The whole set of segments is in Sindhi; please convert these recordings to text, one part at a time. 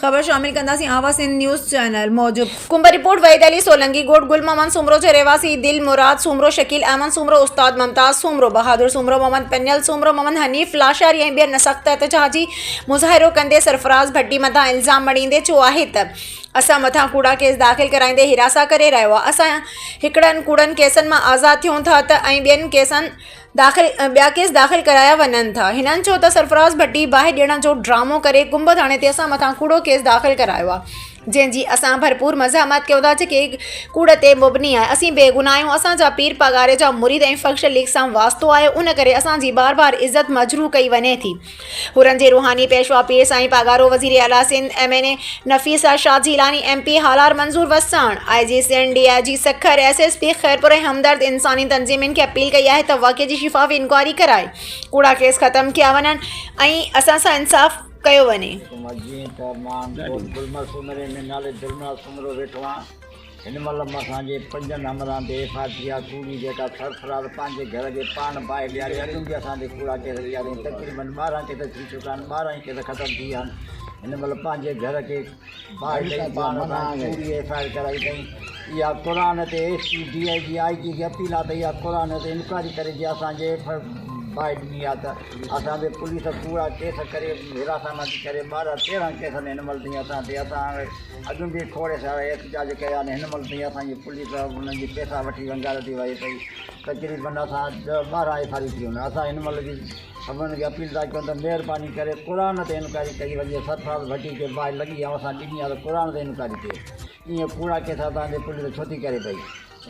خبر شامل ڪنداسين آواز سنڌ نيوز چينل موجب ڪنب رپورٽ وحيد علي سولنگي ڳوٺ گل محمد سومرو جي رهواسي دل مراد سومرو شڪيل احمد سومرو استاد ممتاز سومرو بهادر سومرو محمد پنيل سومرو محمد حنيف لاشاري ۽ ٻين سخت احتجاجي مظاهرو ڪندي سرفراز ڀٽي مٿان الزام مڙهيندي چيو آهي ته اسان مٿان ڪوڙا ڪيس داخل ڪرائيندي هراسان ڪري رهيو آهي اسان هڪڙن ڪوڙن ڪيسن مان آزاد ٿيون ٿا ته ۽ ٻين ڪيسن داخل ٻيا ڪيس داخل ڪرايا وڃن ٿا. هنن چيو ته سرفراز ڀٽي باهه ڏيڻ جو ڊرامو ڪري ڪنب ٿاڻي تي اسان مٿان ڪوڙو ڪيس داخل ڪرايو آهي جنهن جي اسان ڀرپور مزاحمت ڪيون ٿا جيڪي ڪوڙ تي مبني آهي اسين بيگناهه آهيون اسان جا پير پاڳاري جا مريد ۽ فنڪشنل ليگ سان واسطو آهي ان ڪري اسان جي بار بار عزت مجروح ڪئي وڃي ٿي. حرن جي روحاني پيشوا پير سائين پاڳارو، وزير اعليٰ Sindh, M N A Nafisa Shah Jilani, M P Halar Manzoor Wassan, I G Sindh, D I G Sukkur, S S P Khairpur ۽ همدرد انساني تنظيمن کي اپيل ڪئي آهي ته واقعي جي شفاف انڪوائري ڪرائي ڪوڙا ڪيس ختم ڪيا وڃن ۽ اسان سان انصاف ڪيو وڃي. جيئن ته مان ڳوٺ گلمر سومري ۾ نالي دلمراد سومرو ويٺو آهيان. هن مهل اسان جي پنجن همراهن تي ايف I R ٿي آهي ڪوڙي جيڪا سرفراز پنهنجي گهر جي پاڻ باهه ڏياري اڳ به اسان تي ڪوڙا ڪيس ٿيا اٿئي تقريبن 12 ڪيس ٿي چڪا آهن 12 ئي ڪيس ختم ٿي ويا آهن هن مهل پنهنجي گهر کي باهه ڏئي پاڻ سان ڪوڙي ايف I R ڪرائي اٿئي اها قرآن تي S P D I G I G کي اپيل آهي ته اها قرآن تي انڪوائري ڪري جي اسان جي ايف باهه ڏني آهي ته اسان تي پوليس ڪوڙا ڪيس ڪري حراسان ڪري 12 13 ڪيس آهن هن مهل تائين اسان تي اسان اڳ به کوڙ سارا احتجاج ڪيا آهن هن مهل تائين اسان جي پوليس انهن جي پئسا وٺي ونگار ٿي وئي پئي تقريبن اسان ڏهه 12 ايف I ٿي ويون اسان هن مهل به سڀن کي اپيل ٿا ڪيون ته مهرباني ڪري قرآن تي انڪوائري ڪئي وڃي سرفراز ڀٽي کي باهه لڳي آهي اسان ڏني آهي ته قرآن تي انڪوائري ٿئي ائين ڪوڙا ڪيس اسان تي پوليس ڇو ٿي ڪري پئي.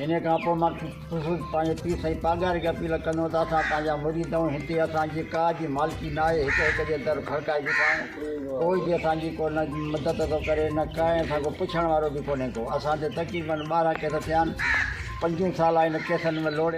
انهيء کان پوء مان خصوص پنهنجي پير سائين پاڳاري کي اپيل ڪندو ته اسان پنهنجا مريد آهيون، هتي اسان جي ڪا جي مالڪي نه آهي، هڪ هڪ جي در کڙڪائي بيٺا آهيون، ڪوئي به اسان جي ڪو نه مدد ٿو ڪري نه ڪنهن اسان کان پڇڻ وارو به ڪونهي ڪو، اسان تي تقريبن 12 ڪيس ٿيا آهن، پنجون سال آهي هن ڪيسن ۾ لوڙي.